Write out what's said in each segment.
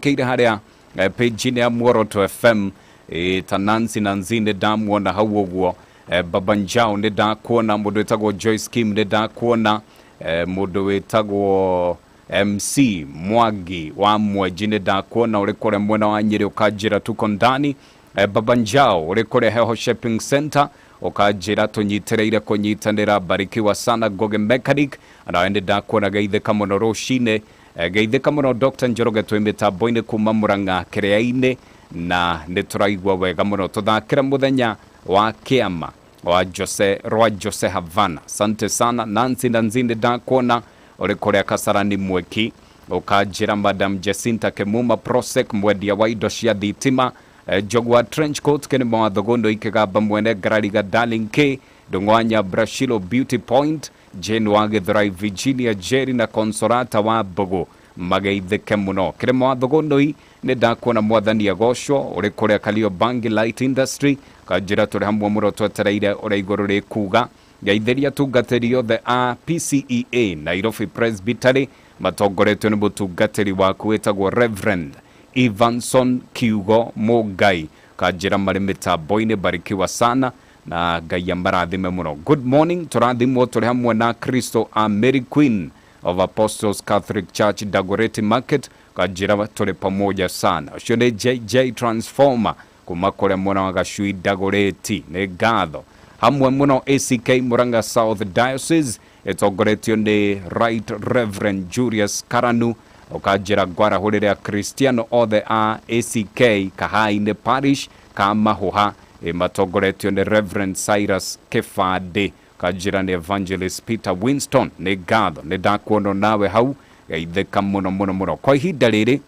Kĩire harĩa page-inĩ ya Muoroto FM, ta Nancy Nancy nĩ ndamuona hau ũguo, Baba Njao nĩ ndakuona, mũndũ wĩtagwo Joyce Kim nĩ ndakuona, mũndũ wĩtagwo MC Mwangi wa Mwenji nĩ ndakuona ũrĩ kũrĩa mwena wa Nyĩrĩ ũkanjĩra tuko ndani. Baba Njao ũrĩ kũrĩa Heho Shopping Center ũkanjĩra tũnyitĩrĩire kũnyitanĩra, barikiwa sana. Ngoge Mechanic nawe nĩ ndakuona, geithĩka mũno rũcinĩ. Geithĩka mũno Dr. Njoroge, twĩ mĩtambo-inĩ kuma Murang'a kĩrĩa-inĩ na nĩ tũraigua wega mũno. Tũthakĩre mũthenya wa kĩama wa Jose rwa Jose Havana. Asante sana Nancy Nancy, nĩ ndakuona ũrĩ kũrĩa Kasarani Mweki ũkanjĩra Madam Jacinta Kemuma Prosec, mwendia wa indo cia thitima, Njogu wa trench coat kĩnĩmo wa Thũgũndũ Ikĩgamba mwene Ngarariga Darling K Ndũng'wanya Brashilo Beauty Point Jane wa Gĩthũrai Virginia Jerry na Consolata wa Mbũgũ mageithĩke mũno. Kĩrĩma wa Thũgũnũi nĩ ndakuona, mwathani agocwo, ũrĩ kũrĩa Kariobangi Light Industry kanjĩra tũrĩ hamwe mũno twetereire ũrĩa igũrũ rĩkuga. Ngeithĩria atungatĩri othe a PCEA Nairobi Presbytery matongoretio nĩ mũtungatĩri waku wĩtagwo Reverend Evanson Kiugo Mũngai, kanjĩra marĩ mĩtambo-inĩ, barikiwa sana na Ngai amarathime mũno. Good morning, tũrathimwo tũrĩ hamwe na Kristo a Mary Queen of Apostles Catholic Church Dagoretti Market, kanjĩra tũrĩ pamoja sana. Ũcio nĩ JJ Transformer kuma kũrĩa mwena wa Gacui Dagoretti, nĩ ngatho hamwe mũno. ACK Murang'a South Diocese ĩtongoretio nĩ Right Reverend Julius Karanu, ũkanjĩra ngwarahũrĩre akristiano othe a ACK Kahainĩ Parish Kamahũha, matongoretio nĩ Reverend Cyrus Kĩbandĩ, kanjĩra nĩ Evangelist Peter Winston. Nĩ ngatho, nĩ ndakuona nawe hau, geithĩka mũno mũno mũno. Kwa ihinda rĩrĩ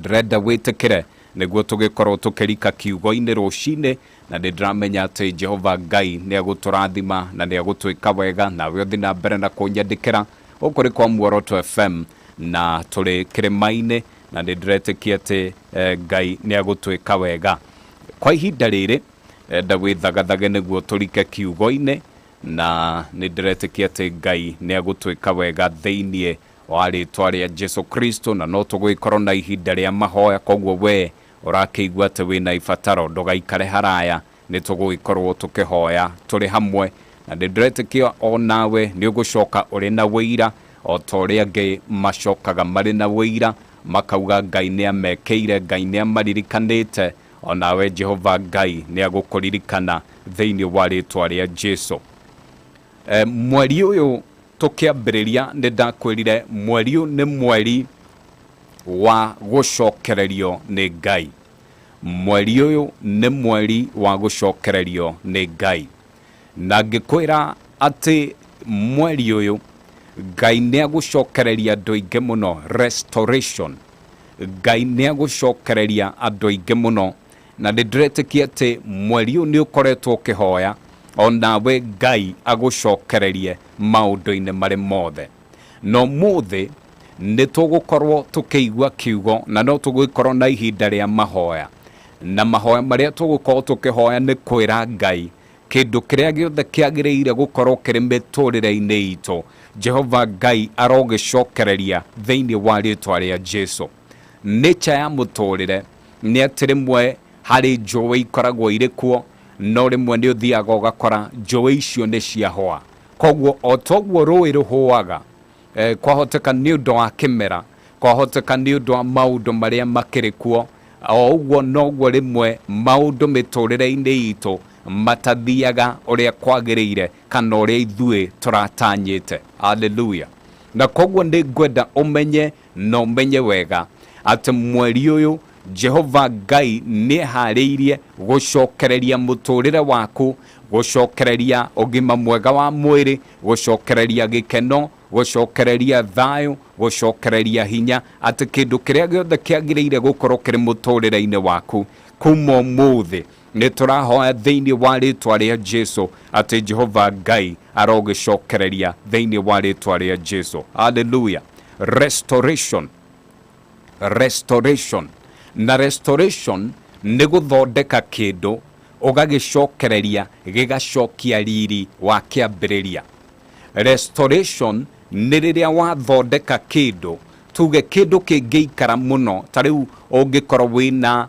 ndĩrenda wĩtĩkĩre nĩguo tũgĩkorwo tũkĩrika kiugo-inĩ rũcinĩ, na nĩ ndĩramenya atĩ Jehova Ngai nĩ agũtũrathima na nĩ agũtwĩka wega. Nawe ũthiĩ na mbere na kũnyandĩkĩra. Gũkũ nĩ kwa Muoroto FM na tũrĩ kĩrĩma-inĩ, na nĩ ndĩretĩkia atĩ Ngai nĩ agũtwĩka wega. Kwa ihinda rĩrĩ enda wĩthagathage nĩguo tũrike kiugo-inĩ, na nĩ ndĩretĩkia atĩ Ngai nĩ agũtwĩka wega thĩinĩ wa rĩtwa rĩa Jesu Kristo, na no tũgũgĩkorwo na ihinda rĩa mahoya. Koguo we ũrakĩigua atĩ wĩna ibataro, ndũgaikare haraya, nĩ tũgũgĩkorwo tũkĩhoya tũrĩ hamwe, na nĩ ndĩretĩkia o nawe nĩ ũgũcoka ũrĩ na wĩira o ta ũrĩa angĩ macokaga marĩ na wĩira makauga Ngai nĩ amekĩire, Ngai nĩ amaririkanĩte. O nawe Jehova Ngai nĩ agũkũririkana thĩinĩ wa rĩtwa rĩa Jesu. Mweri ũyũ tũkĩambĩrĩria nĩ ndakwĩrire mweri ũyũ nĩ mweri wa gũcokererio nĩ Ngai. Mweri ũyũ nĩ mweri wa gũcokererio nĩ Ngai, na ngĩkwĩra atĩ mweri ũyũ Ngai nĩ agũcokereria andũ aingĩ mũno. Restoration, Ngai nĩ agũcokereria andũ aingĩ mũno, na nĩ ndĩretĩkia atĩ mweri ũyũ nĩ ũkoretwo ũkĩhoya o nawe Ngai agũcokererie maũndũ-inĩ marĩ mothe. Na ũmũthĩ nĩ tũgũkorwo tũkĩigua kiugo na no tũgũkorwo na ihinda rĩa mahoya, na mahoya marĩa tũgũkorwo tũkĩhoya nĩ kwĩra Ngai kĩndũ kĩrĩa gĩothe kĩagĩrĩire gũkorwo kĩrĩ mĩtũrĩre-inĩ itũ, Jehova Ngai arogĩcokereria thĩinĩ wa rĩtwa rĩa Jesu. Nature ya mũtũrĩre nĩ atĩ rĩmwe harĩ njũĩ ikoragwo irĩ kuo, no rĩmwe nĩ ũthiaga ũgakora njũĩ icio nĩ ciahũa. Koguo o toguo rũĩ rũhũaga, kwahoteka nĩ ũndũ wa kĩmera, kwahoteka nĩ ũndũ wa maũndũ marĩa makĩrĩ kuo, o ũguo noguo rĩmwe maũndũ mĩtũrĩre-inĩ itũ matathiaga ũrĩa kwagĩrĩire kana ũrĩa ithuĩ tũratanyĩte. Haleluya! Na koguo nĩ ngwenda ũmenye na ũmenye wega atĩ mweri ũyũ Jehova Ngai nĩ eharĩirie gũcokereria mũtũrĩre waku, gũcokereria ũgima mwega wa mwĩrĩ, gũcokereria gĩkeno, gũcokereria thayũ, gũcokereria hinya, atĩ kĩndũ kĩrĩa gĩothe kĩagĩrĩire gũkorwo kĩrĩ mũtũrĩre-inĩ waku kuma ũmũthĩ nĩ tũrahoya thĩinĩ wa rĩtwa rĩa Jesu atĩ Jehova Ngai arogĩcokereria thĩinĩ wa rĩtwa rĩa Jesu. Haleluya! Restoration, restoration. Na restoration nĩ gũthondeka kĩndũ ũgagĩcokereria gĩgacokia riri wa kĩambĩrĩria. Restoration nĩ rĩrĩa wathondeka kĩndũ. Tuge kĩndũ kĩngĩikara mũno, ta rĩu ũngĩkorwo wĩna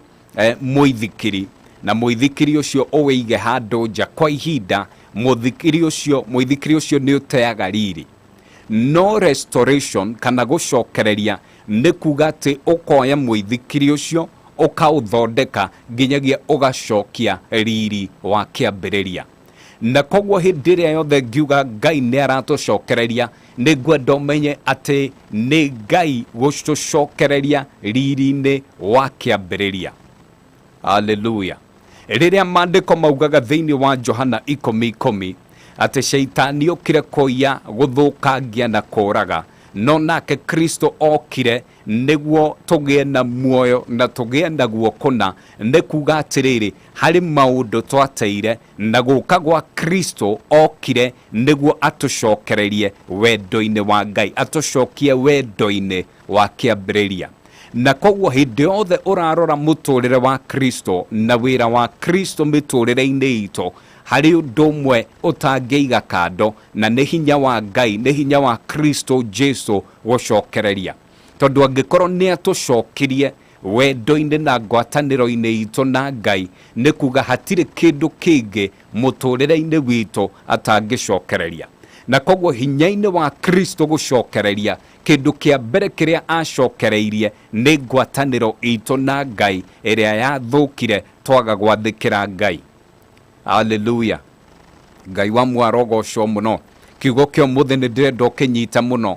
mũithikiri, na mũithikiri ũcio ũwĩige handũ nja kwa ihinda, mũithikiri ũcio nĩ ũteaga riri. No restoration kana gũcokereria nĩ kuga atĩ ũkoya mũithikiri ũcio ũkaũthondeka nginyagia ũgacokia riri wa kĩambĩrĩria. Na koguo hĩndĩ ĩrĩa yothe ngiuga Ngai nĩ aratũcokereria, nĩ ngwenda ũmenye atĩ nĩ Ngai gũtũcokereria riri-inĩ wa kĩambĩrĩria. Haleluya. Rĩrĩa maandĩko maugaga thĩinĩ wa Johana 10:10 atĩ Shaitani okire kũiya, gũthũkangia na kũũraga, no nake Kristo okire nĩguo tũgĩe na muoyo na tũgĩe naguo kũna, nĩ kuga atĩrĩrĩ, harĩ maũndũ twateire, na gũka gwa Kristo okire nĩguo atũcokererie wendo-inĩ wa Ngai, atũcokie wendo-inĩ wa kĩambĩrĩria. Na koguo hĩndĩ yothe ũrarora mũtũrĩre wa Kristo na wĩra wa Kristo mĩtũrĩre-inĩ itũ, harĩ ũndũ ũmwe ũtangĩiga kando, na nĩ hinya wa Ngai, nĩ hinya wa Kristo Jesu gũcokereria. Tondũ angĩkorwo nĩ atũcokirie wendo-inĩ na ngwatanĩro-inĩ itũ na Ngai, nĩ kuga hatirĩ kĩndũ kĩngĩ mũtũrĩre-inĩ witũ atangĩcokereria. Na koguo hinya-inĩ wa Kristo gũcokereria, kĩndũ kĩa mbere kĩrĩa acokereirie nĩ ngwatanĩro itũ na Ngai ĩrĩa yathũkire twaga gwathĩkĩra Ngai. Haleluya. Ngai wa mwarogocwo mũno. Kiugo kĩa ũmũthĩ nĩ ndĩrenda ũkĩnyite mũno,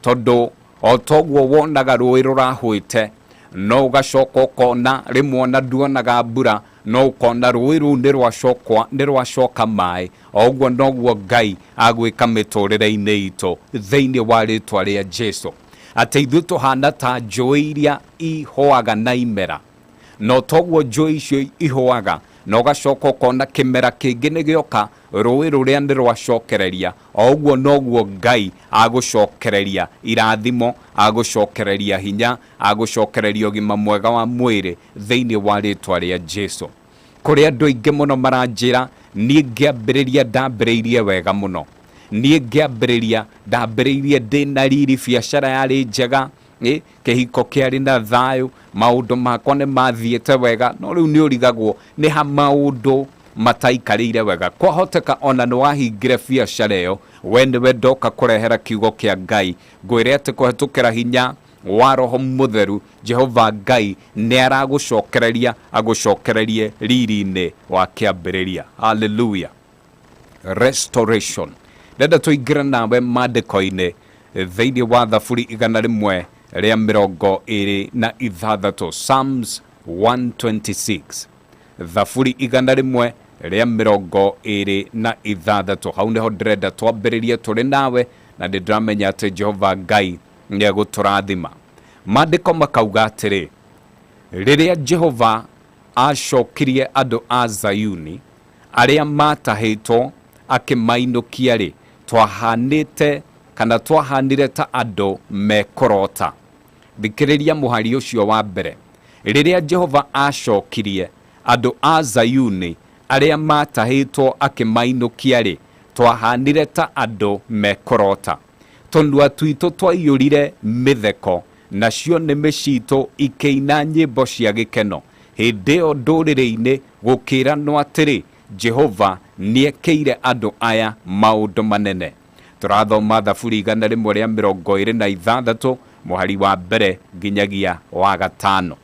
tondũ o toguo wonaga rũĩ rũrahũĩte, no ũgacoka ũkona rĩmwe ona nduonaga mbura, no ũkona rũĩ rũu nĩ rwacoka maĩ. O ũguo noguo Ngai agwĩka mĩtũrĩre-inĩ itũ thĩinĩ wa rĩtwa rĩa Jesu, atĩ ithuĩ tũhana ta njũĩ iria ihũaga na imera. No toguo njũĩ icio ihũaga, na ũgacoka ũkona kĩmera kĩngĩ nĩ gĩoka, rũĩ rũrĩa nĩ rwacokereria. O ũguo noguo Ngai agũcokereria irathimo, agũcokereria hinya, agũcokereria ũgima mwega wa mwĩrĩ thĩinĩ wa rĩtwa rĩa Jesu. Kũrĩ andũ aingĩ mũno maranjĩra, niĩ ngĩambĩrĩria ndambĩrĩirie wega mũno, niĩ ngĩambĩrĩria ndambĩrĩirie ndĩna riri, biacara yarĩ njega, kĩhiko kĩarĩ na thayũ, maũndũ makwa nĩ mathiĩte wega, no rĩu nĩ ũrigagwo nĩ ha maũndũ mataikarĩire wega. Kwahoteka ona nĩ wahingire biacara ĩyo, we nĩwe ndoka kũrehera kiugo kĩa Ngai, ngwĩre atĩ kũhetũkĩra hinya wa Roho Mũtheru, Jehova Ngai nĩ aragũcokereria, agũcokererie riri-inĩ wa kĩambĩrĩria. Haleluya. Restoration. Ndenda tũingĩre nawe maandĩko-inĩ thĩinĩ wa Thaburi 126, Psalms 126. Thaburi 126, hau nĩho ndĩrenda twambĩrĩrie tũrĩ nawe, na nĩ ndĩramenya atĩ Jehova Ngai nĩ egũtũrathima. Maandĩko makauga atĩrĩ, rĩrĩa Jehova acokirie andũ a Zayuni arĩa matahĩtwo akĩmainũkia rĩ, twahanĩte kana twahanire ta andũ mekũrota. Thikĩrĩria mũhari ũcio wa mbere. Rĩrĩa Jehova acokirie andũ a Zayuni arĩa matahĩtwo akĩmainũkia rĩ, twahanire ta andũ mekũrota. Tũnua twitũ twaiyũrire mĩtheko, nacio nĩmĩ citũ ikĩina nyĩmbo cia gĩkeno. Hĩndĩ ĩyo ndũrĩrĩ-inĩ gũkĩranwo atĩrĩ, Jehova nĩekĩire andũ aya maũndũ manene. Tũrathoma Thaburi 126 mũhari wa mbere nginyagia wa gatano.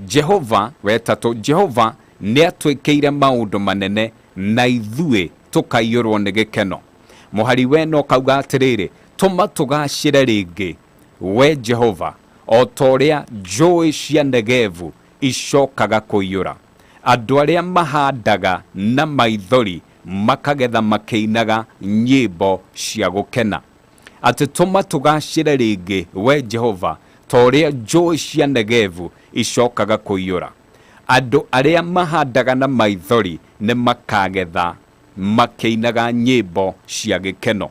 Jehova wetatũ, Jehova nĩatwĩkĩire maũndũ manene na ithuĩ tũkaiyũrwo nĩ gĩkeno. Mũhari wena ũkauga atĩrĩrĩ, tũma tũgacĩre rĩngĩ we Jehova, o ta ũrĩa njũĩ cia Negevu icokaga kũiyũra. Andũ arĩa mahandaga na maithori makagetha makĩinaga nyĩmbo cia gũkena. Atĩ tũma tũgacĩre rĩngĩ we Jehova, ta ũrĩa njũĩ cia Negevu icokaga kũiyũra. Andũ arĩa mahandaga na maithori nĩ makagetha makĩinaga nyĩmbo cia gĩkeno.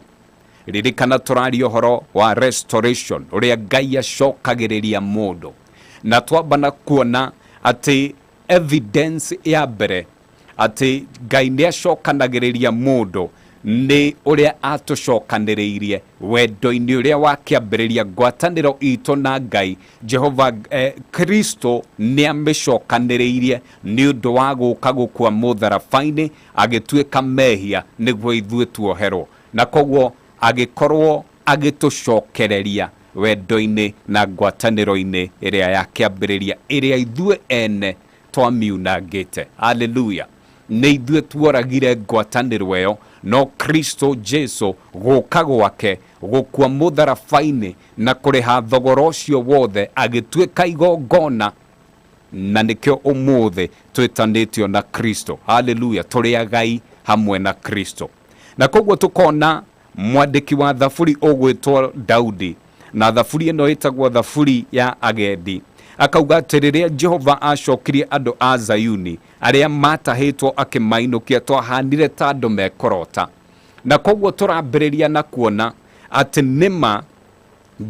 Ririkana tũraria ũhoro wa restoration, ũrĩa Ngai acokagĩrĩria mũndũ. Na twamba na kuona atĩ evidence ya mbere atĩ Ngai nĩ acokanagĩrĩria mũndũ Nĩ ũrĩa atũcokanĩrĩirie wendo-inĩ ũrĩa wa kĩambĩrĩria, ngwatanĩro itũ na Ngai Jehova. Kristo nĩ amĩcokanĩrĩirie nĩ ũndũ wa gũka gũkua mũtharaba-inĩ, agĩtuĩka mehia nĩguo ithuĩ tuoherwo, na koguo agĩkorwo agĩtũcokereria wendo-inĩ na ngwatanĩro-inĩ ĩrĩa ya kĩambĩrĩria, ĩrĩa ithuĩ ene twamiunangĩte. Haleluya! Nĩ ithuĩ tuoragire ngwatanĩro ĩyo, no Kristo Jesu gũka gwake gũkua mũtharaba-inĩ na kũrĩha thogora ũcio wothe, agĩtuĩka igongona, na nĩkĩo ũmũthĩ twĩtanĩtio na Kristo. Haleluya! Tũrĩ agai hamwe na Kristo. Na koguo tũkona mwandĩki wa thaburi ũgwĩtwo Daudi, na thaburi ĩno ĩtagwo thaburi ya agendi, akauga atĩ rĩrĩa Jehova acokirie andũ a Zayuni arĩa matahĩtwo akĩmainũkia, twahanire ta andũ mekũrota. Na koguo tũrambĩrĩria na kuona atĩ nĩma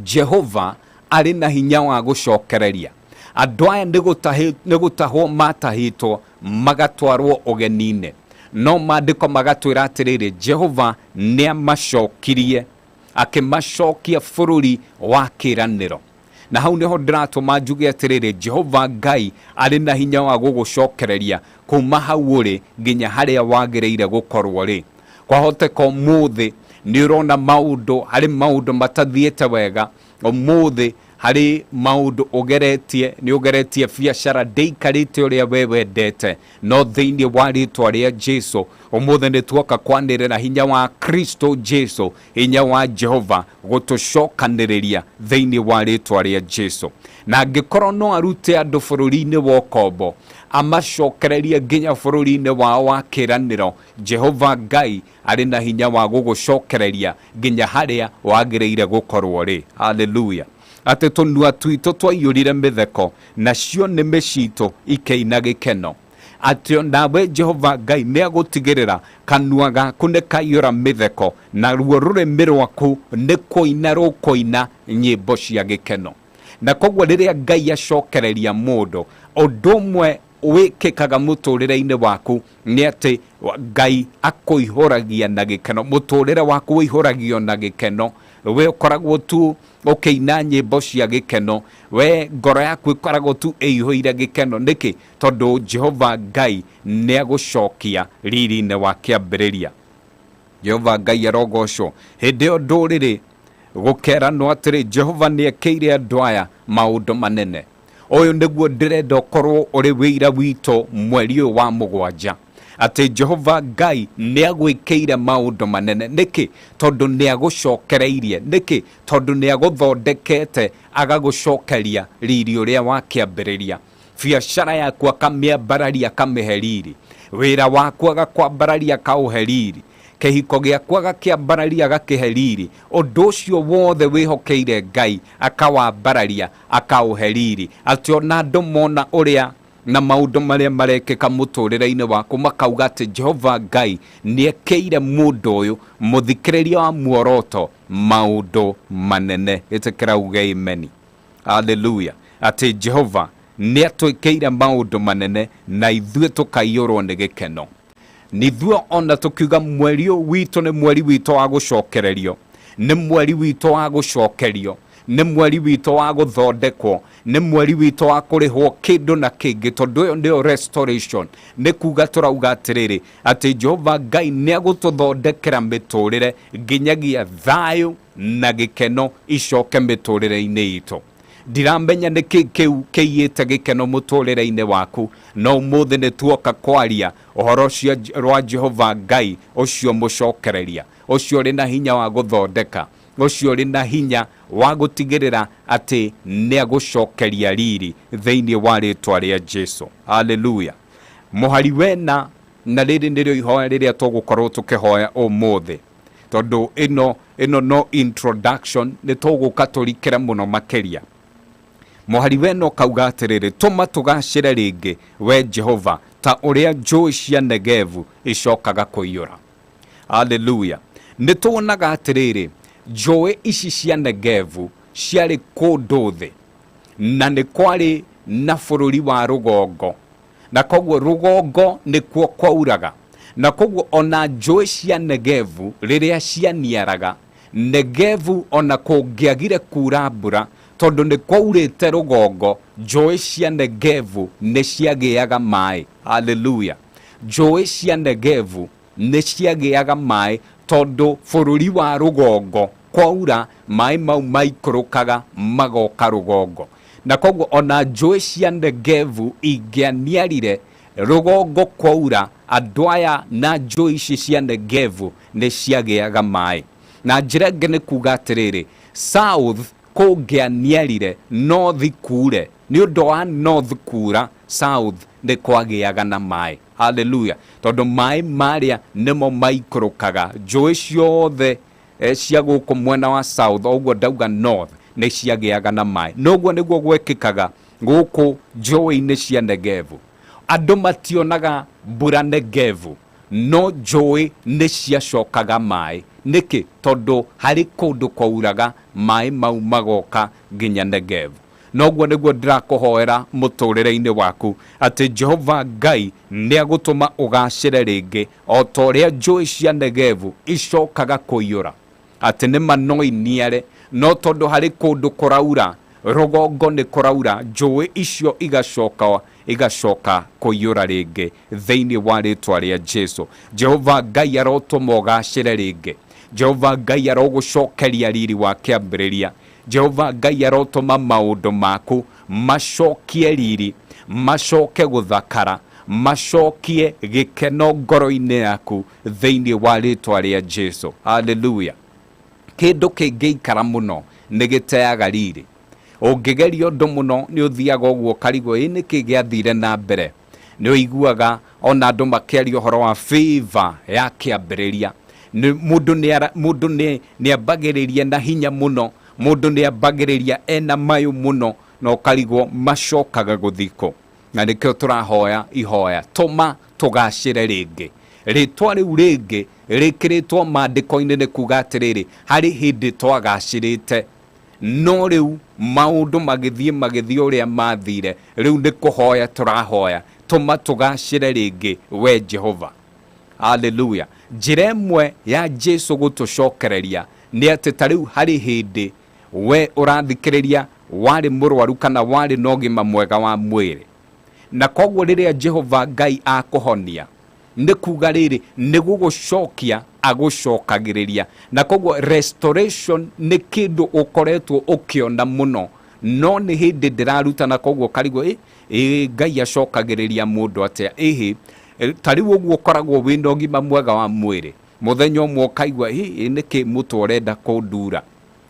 Jehova arĩ na hinya wa gũcokereria andũ aya. Nĩ gũtahwo matahĩtwo magatwarwo ũgeni-inĩ, no maandĩko magatwĩra atĩrĩrĩ, Jehova nĩ amacokirie, akĩmacokia bũrũri wa kĩĩranĩro. Na hau nĩho ndĩratũma njuge atĩrĩrĩ, Jehova Ngai arĩ na hinya wa gũgũcokereria kuma hau ũrĩ nginya harĩa wagĩrĩire gũkorwo rĩ. Kwahoteka ũmũthĩ nĩ ũrona maũndũ, harĩ maũndũ matathiĩte wega. Ũmũthĩ harĩ maũndũ ũgeretie, nĩ ũgeretie biacara ndĩikarĩte ũrĩa we wendete, no thĩinĩ wa rĩtwa rĩa Jesu, ũmũthĩ nĩ tuoka kwanĩrĩra hinya wa Kristo Jesu, hinya wa Jehova gũtũcokanĩrĩria thĩinĩ wa rĩtwa rĩa Jesu. Na angĩkorwo no arute andũ bũrũri-inĩ wa ũkombo, amacokererie nginya bũrũri-inĩ wao wa kĩĩranĩro, Jehova Ngai arĩ na hinya wa gũgũcokereria nginya harĩa wagĩrĩire gũkorwo rĩ. Haleluya! Atĩ tũnua twitũ twaiyũrire mĩtheko, nacio nĩmĩ citũ ikĩina gĩkeno. Atĩ onawe Jehova Ngai nĩ agũtigĩrĩra kanua gaku nĩ kaiyũra mĩtheko, naruo rũrĩmĩ rwaku nĩ kũina rũkũina nyĩmbo cia gĩkeno. Na koguo rĩrĩa Ngai acokereria mũndũ, ũndũ ũmwe wĩkĩkaga mũtũrĩre-inĩ waku nĩ atĩ Ngai akũihũragia na gĩkeno. Mũtũrĩre waku ũihũragio na gĩkeno. We ũkoragwo tu ũkĩina nyĩmbo cia gĩkeno, we ngoro yaku ĩkoragwo tu ĩihũire gĩkeno. Nĩkĩ? Tondũ Jehova Ngai nĩ agũcokia riri-inĩ wa kĩambĩrĩria. Jehova Ngai arogocwo. Hĩndĩ ĩyo ndũrĩrĩ gũkeranwo atĩrĩ, Jehova nĩ ekĩire andũ aya maũndũ manene. Ũyũ nĩguo ndĩrenda ũkorwo ũrĩ wĩira witũ mweri ũyũ wa mũgwanja, atĩ Jehova Ngai nĩ agwĩkĩire maũndũ manene. Nĩkĩ? Tondũ nĩ agũcokereirie. Nĩkĩ? Tondũ nĩ agũthondekete, agagũcokeria riri ũrĩa wa kĩambĩrĩria. Biacara yaku akamĩambararia, akamĩhe riri. Wĩra waku agakwambararia, akaũhe riri. Kĩhiko gĩaku agakĩambararia, agakĩhe riri. Ũndũ ũcio wothe wĩhokeire Ngai akawambararia, akaũhe riri, atĩ ona andũ mona ũrĩa na maũndũ marĩa marekĩka mũtũrĩre-inĩ waku, makauga atĩ Jehova Ngai nĩ ekĩire mũndũ ũyũ mũthikĩrĩria wa Muoroto maũndũ manene. Ĩtĩkĩra uge amen. Haleluya! Atĩ Jehova nĩ atwĩkĩire maũndũ manene na ithuĩ tũkaiyũrwo nĩ gĩkeno. Nithuĩ ona tũkiuga mweri ũyũ witũ nĩ mweri witũ wa gũcokererio, nĩ mweri witũ wa gũcokerio, nĩ mweri witũ wa gũthondekwo, nĩ mweri witũ wa kũrĩhwo kĩndũ na kĩngĩ, tondũ ĩyo nĩyo restoration. Nĩ kuga tũrauga atĩrĩrĩ, atĩ Jehova Ngai nĩ agũtũthondekera mĩtũrĩre nginyagia thayũ na gĩkeno icoke mĩtũrĩre-inĩ itũ. Ndiramenya nĩ kĩ kĩu kĩiyĩte gĩkeno mũtũrĩre-inĩ waku, no ũmũthĩ nĩ tuoka kwaria ũhoro ũcio rwa Jehova Ngai ũcio mũcokereria, ũcio ũrĩ na hinya wa gũthondeka, ũcio ũrĩ na hinya wa gũtigĩrĩra atĩ nĩ agũcokeria riri thĩinĩ wa rĩtwa rĩa Jesu. Haleluya! Mũhari wena, na rĩrĩ nĩrĩo ihoya rĩrĩa tũgũkorwo tũkĩhoya ũmũthĩ, tondũ ĩno no introduction, nĩ tũgũka tũrikĩre mũno makĩria. Mũhari wena ũkauga atĩrĩrĩ, tũma tũgacĩre rĩngĩ, we Jehova, ta ũrĩa njũĩ cia Negevu icokaga kũiyũra. Haleluya! Nĩ tuonaga atĩrĩrĩ, njũĩ ici cia Negevu ciarĩ kũndũ thĩ, na nĩ kwarĩ na bũrũri wa rũgongo, na koguo rũgongo nĩkuo kwauraga. Na koguo ona njũĩ cia Negevu rĩrĩa cianiaraga, Negevu ona kũngĩagire kuura mbura, tondũ nĩ kwaurĩte rũgongo, njũĩ cia Negevu nĩ ciagĩaga maĩ. Haleluya! Njũĩ cia Negevu nĩ ciagĩaga maĩ tondũ bũrũri wa rũgongo kwaura, maĩ mau maikũrũkaga magoka rũgongo. Na koguo ona njũĩ cia Negevu ingĩaniarire, rũgongo kwaura, andũ aya na njũĩ ici cia Negevu nĩ ciagĩaga maĩ. Na njĩra ĩngĩ nĩ kuga atĩrĩrĩ, south kũngĩaniarire, north kure, nĩ ũndũ wa north kura, south nĩ kwagĩaga na maĩ. Haleluya! Tondũ maĩ marĩa nĩmo maikũrũkaga njũĩ ciothe cia gũkũ mwena wa south, o ũguo ndauga north, nĩ ciagĩaga na maĩ. Noguo nĩguo gwekĩkaga gũkũ njũĩ-inĩ cia Negevu. Andũ mationaga mbura Negevu, no njũĩ nĩ ciacokaga maĩ. Nĩkĩ? Tondũ harĩ kũndũ kwauraga, maĩ mau magoka nginya Negevu. Noguo nĩguo ndĩrakũhoera mũtũrĩre-inĩ waku, atĩ Jehova Ngai nĩ agũtũma ũgacĩre rĩngĩ, o ta ũrĩa njũĩ cia Negevu icokaga kũiyũra. Atĩ nĩ ma no iniare, no tondũ harĩ kũndũ kũraura, rũgongo nĩ kũraura, njũĩ icio igacoka igacoka kũiyũra rĩngĩ thĩinĩ wa rĩtwa rĩa Jesu. Jehova Ngai arotũma ũgacĩre rĩngĩ. Jehova Ngai arogũcokeria riri wa kĩambĩrĩria. Jehova Ngai arotũma maũndũ maku macokie riri, macoke gũthakara, macokie gĩkeno ngoro-inĩ yaku thĩinĩ wa rĩtwa rĩa Jesu. Haleluya! Kĩndũ kĩngĩikara mũno nĩ gĩteaga riri. Ũngĩgeria ũndũ mũno nĩ ũthiaga ũguo ũkarigwo ĩ nĩkĩ gĩathire na mbere. Nĩ ũiguaga ona andũ makĩaria ũhoro wa favor ya kĩambĩrĩria. Mũndũ mũndũ nĩ ambagĩrĩria na hinya mũno, mũndũ nĩ ambagĩrĩria ena mayũ mũno, na ũkarigwo macokaga gũthikwo. Na nĩkĩo tũrahoya ihoya, tũma tũgacĩre rĩngĩ. Rĩtwa rĩu rĩngĩ rĩkĩrĩtwo maandĩko-inĩ nĩ kuga atĩrĩrĩ, harĩ hĩndĩ twagacĩrĩte, no rĩu maũndũ magĩthiĩ magĩthiĩ ũrĩa mathire, rĩu nĩ kũhoya tũrahoya, tũma tũgacĩre rĩngĩ we Jehova. Haleluya! Njĩra ĩmwe ya Jesu gũtũcokereria nĩ atĩ ta rĩu harĩ hĩndĩ we ũrathikĩrĩria warĩ mũrwaru kana warĩ na ũgima mwega wa mwĩrĩ, na koguo rĩrĩa Jehova Ngai akũhonia nĩ kuga rĩrĩ, nĩ gũgũcokia agũcokagĩrĩria. Na koguo restoration nĩ kĩndũ ũkoretwo ũkĩona mũno, no nĩ hĩndĩ ndĩraruta, na koguo karigwo ĩ Ngai acokagĩrĩria mũndũ atĩa? Ĩhĩ, ta rĩu ũguo ũkoragwo wĩna ũgima mwega wa mwĩrĩ, mũthenya ũmwe ũkaigua ĩ nĩkĩ mũtwe ũrenda kũndura.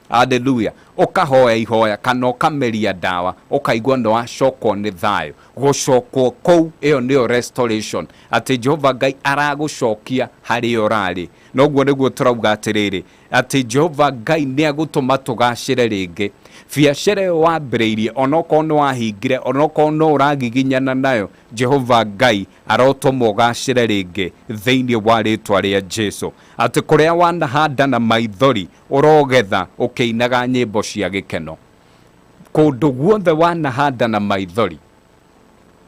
Haleluya! Ũkahoya ihoya kana ũkameria ndawa, ũkaigua nĩ wacokwo nĩ thayũ. Gũcokwo kũu, ĩyo nĩyo restoration, atĩ Jehova Ngai aragũcokia harĩa ũrarĩ. Noguo nĩguo tũrauga atĩrĩrĩ, atĩ Jehova Ngai nĩ agũtũma tũgacĩre rĩngĩ. Biacara ĩyo wambĩrĩirie, onokorwo nĩ wahingire, onokorwo no ũragiginyana nayo, Jehova Ngai arotũma ũgacĩre rĩngĩ thĩinĩ wa rĩtwa rĩa Jesu. Atĩ kũrĩa wanahanda na maithori, ũrogetha ũkĩinaga nyĩmbo cia gĩkeno. Kũndũ guothe wanahanda na maithori,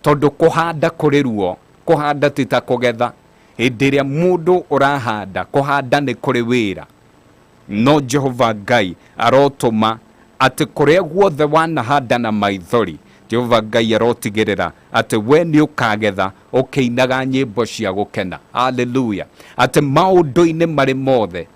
tondũ kũhanda kũrĩ ruo, kũhanda ti ta kũgetha. Hĩndĩ ĩrĩa mũndũ ũrahanda, kũhanda nĩ kũrĩ wĩra. No Jehova Ngai arotũma atĩ kũrĩa guothe wanahanda na maithori, Jehova Ngai arotigĩrĩra atĩ we nĩ ũkagetha ũkĩinaga nyĩmbo cia gũkena. Haleluya! Atĩ maũndũ-inĩ marĩ mothe,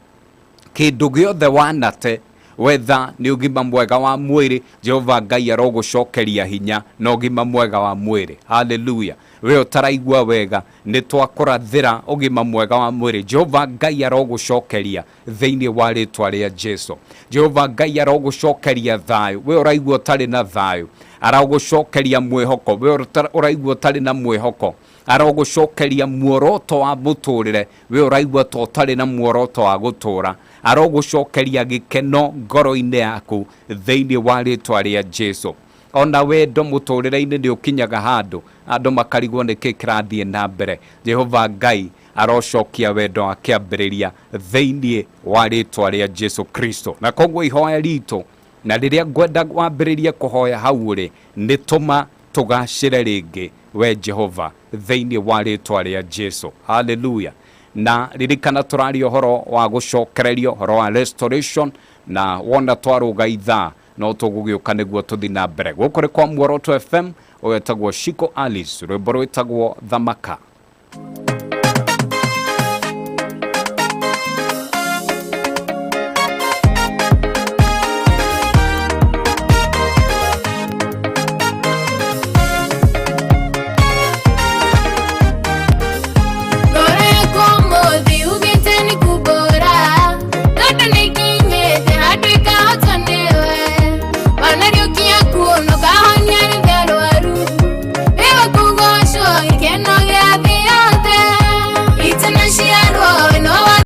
kĩndũ gĩothe wanate, wetha nĩ ũgima mwega wa mwĩrĩ, Jehova Ngai arogũcokeria hinya na ũgima mwega wa mwĩrĩ. Haleluya! We ũtaraigua wega, nĩ twakũrathĩra ũgima mwega wa mwĩrĩ. Jehova Ngai arogũcokeria thĩinĩ wa rĩtwa rĩa Jesu. Jehova Ngai arogũcokeria thayũ. We ũraigua ũtarĩ na thayũ, arogũcokeria mwĩhoko. We ũraigua ũtarĩ na mwĩhoko, arogũcokeria muoroto wa mũtũrĩre. We ũraigua ta ũtarĩ na muoroto wa gũtũra, arogũcokeria gĩkeno ngoro-inĩ yaku thĩinĩ wa rĩtwa rĩa Jesu. Ona wendo mũtũrĩre-inĩ nĩ ũkinyaga handũ andũ makarigwo nĩkĩ kĩrathiĩ na mbere. Jehova Ngai arocokia wendo wa kĩambĩrĩria thĩinĩ wa rĩtwa rĩa Jesu Kristo. Na koguo ihoya ritũ, na rĩrĩa ngwenda wambĩrĩrie kũhoya hau ũrĩ, nĩ tũma Tũgacĩre rĩngĩ, we Jehova, thĩinĩ wa rĩtwa rĩa Jesu. Haleluya. Na ririkana tũraria ũhoro wa gũcokererio, ũhoro wa restoration, na wona twarũga ithaa no tũgũgĩũka nĩguo tũthi na mbere. Gũkũ nĩ kwa Muoroto FM, ũyũ etagwo Shiko Alice, rwĩmbo rwĩtagwo Thamaka.